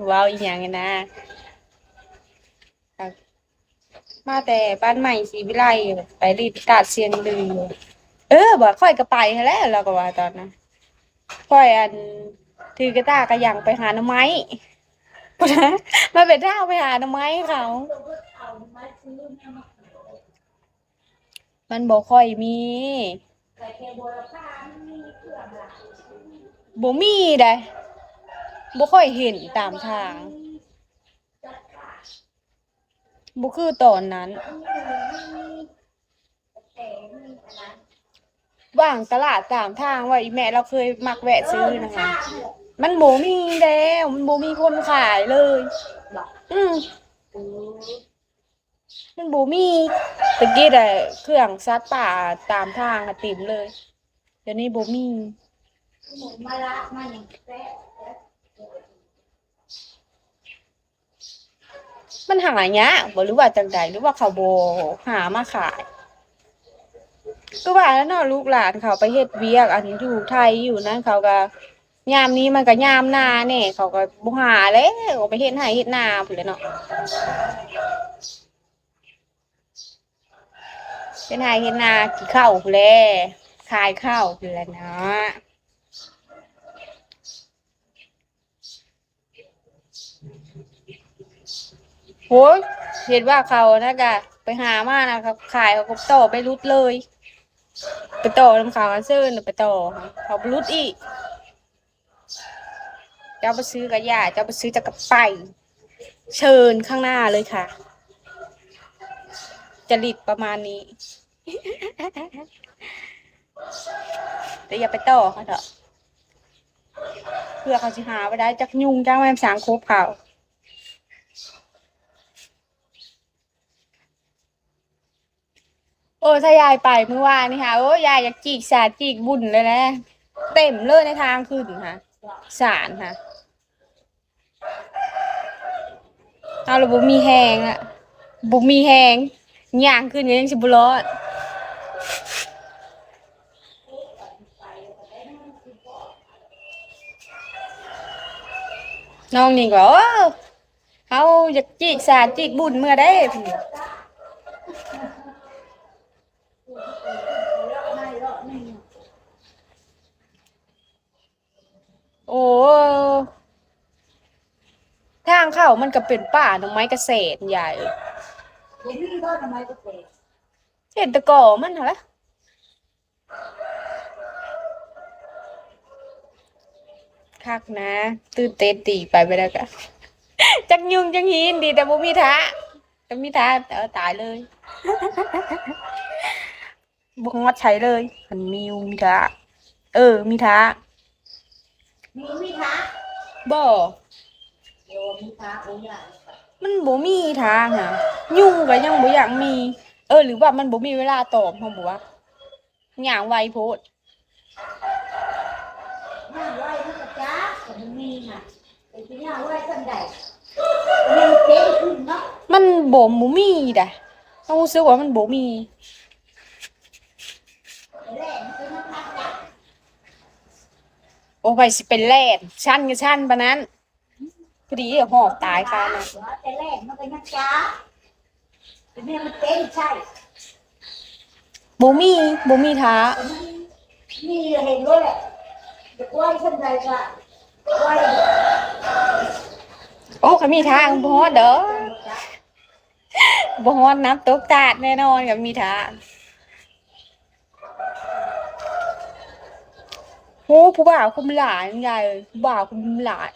ເວົ້າອີ່ຫຍັງຫັ້ນນະ. ມາແຕ່ບ້ານໃໝ່ສີວິໄລ ໄປຫຼິ້ນຕາດຊຽງລື. ເອີ ວ່າຂ້ອຍກໍໄປຫັ້ນແຫຼະ ລາວກໍວ່າຕອນນັ້ນ. ຂ້ອຍ ອັນ ຖືກະຕ່າກະຍັງໄປຫາໜໍ່ໄມ້ ມາເປັນທາງໄປຫາໜໍ່ໄມ້ເຂົາ. ມັນບໍ່ຄ່ອຍມີ ບໍ່ມີໃດ ບໍ່ຄ່ອຍເຫັນຕາມທາງ ບໍ່ຄືຕອນນັ້ນ. ຫວ່າງຕະຫຼາດຕາມທາງວ່າ ອີ່ແມ່ລາວເຄີຍມັກແວະຊື້ນະ ມັນບໍ່ມີແລ້ວ ມັນບໍ່ມີຄົນຂາຍເລີຍ. ອືມ ມັນບໍ່ມີ. ແຕ່ກີ້ແຫຼະ ເຄື່ອງສັດປ່າຕາມທາງອະເຕັມເລີຍ ດຽວນີ້ບໍ່ມີ. ມັນຫາຍາກບໍ ຫຼືວ່າຈັ່ງໃດ ຫຼືວ່າເຂົາບໍ່ຫາມາຂາຍ? ຄືວ່າແຫຼະເນາະ ລູກຫຼານເຂົາໄປເຮັດວຽກ ອັນ ຢູ່ໄທຢູ່ນັ້ນ ເຂົາກະ ຍາມນີ້ມັນກະຍາມນາແດ່ ເຂົາກະບໍ່ຫາແລ້ວ ໄປເຮັດໄຮ່ເຮັດນາພຸ້ນແຫຼະເນາະ. ເຮັດໄຮ່ເຮັດນາ ກິນເຂົ້າພຸ້ນແຫຼະ ຂາຍເຂົ້າພຸ້ນແຫຼະເນາະ. ໂອ້ຍ ເຮັດວ່າເຂົານະກະໄປຫາມານະ ເຂົາຂາຍ ເຂົາກໍຕໍ່ໄປຫຼຸດເລີຍ ໄປຕໍ່ນຳເຂົາ ອັນເຊີນໄປຕໍ່ ເຂົາບໍ່ຫຼຸດອີກ. ເຈົ້າບໍ່ຊື້ກະຢ່າ ເຈົ້າບໍ່ຊື້ເຈົ້າກະໄປ ເຊີນຂ້າງໜ້າເລີຍຄ່ະ. ຈະລິດປະມານນີ້ ແຕ່ຢ່າໄປຕໍ່ເຂົາເຖາະ ເພື່ອເຂົາຊິຫາບໍ່ໄດ້ ຈັກຍຸງຈັກແມ່ນສັງຄົບເຂົາ. ໂອ້ ຖ້າຍາຍໄປມື້ວານນີ້ຫາ ໂອ້ ຍາຍຢາກຈີກສາຈີກບຸນເລີຍແຫຼະ ເຕັມເລີຍໃນທາງຂຶ້ນຫາ ສານຫາ. ເຮົາລະບໍ່ມີແຮງລະ ບໍ່ມີແຮງ ຍ່າງຂຶ້ນກໍຍັງຊິບໍ່ລອດ. ນ້ອງນິງວ່າ ໂອ້ ເຮົາຢາກຈີກສາຈີກບຸນເມື່ອໃດ. ໂອ້ ທາງເຂົ້າມັນກະເປັນປ່າໜໍ່ໄມ້ກະແສນໃຫຍ່ ເຫັນບໍ່ໜໍ່ໄມ້ກະແສນ ເຫັນແຕ່ກໍມັນຫັ້ນລະ. ຄັກນະ ຕື່ນເຕັ້ນດີ ໄປບໍ່ໄດ້ກະ ຈັກຍຸງຈັກຫີນ ດີແຕ່ບໍ່ມີທາ ຄັນມີທາ ເອີ ຕາຍເລີຍ. ບໍ່ຮອດໃສເລີຍ ຄັນມີ ມີທາ ເອີ ມີທາ ມີ ມີທາ ບໍ່ ໂອ ມີທາ ໂອ ຍາກ ມັນບໍ່ມີທາຫາ ຍຸງກະຍັງບໍ່ຢາກມີ ເອີ ຫຼືວ່າມັນບໍ່ມີເວລາຕອບເຮົາບໍ່ວະ ຍ່າງໄວໂພດ. ຍ່າງໄວມັນກະຈັກ ກະບໍ່ມີຫັ້ນ ເປັນຊິຍ່າງໄວສ່ຳໃດ ມັນເກັ່ງຂຶ້ນເນາະ ມັນບໍ່ ບໍ່ມີໃດ ເຮົາຮູ້ສຶກວ່າມັນບໍ່ມີ. ໂອ້ ໃຜຊິໄປແລ່ນ ຊັນກະຊັນປານນັ້ນ ພໍດີຫອບຕາຍຄານັ້ນ ແຕ່ແລ່ນມັນກະຍັງຈາ ແຕ່ແມ່ມັນເຕັ້ນໃສ່ ບໍ່ມີ ບໍ່ມີທ່າ ມີເຫັນໂລດແຫຼະ ຢາກໄວສ່ຳໃດກະໄວ ໂອ້ ຄັນມີທ່າບໍ່ຮອດດອກ ບໍ່ຮອດນ້ຳຕົກຕາດແນ່ນອນ ຄັນມີທ່າ. ໂອ້ ຜູ້ບ່າວຄຸມຫຼາຍ ຍາຍ ຜູ້ບ່າວຄຸມຫຼາຍ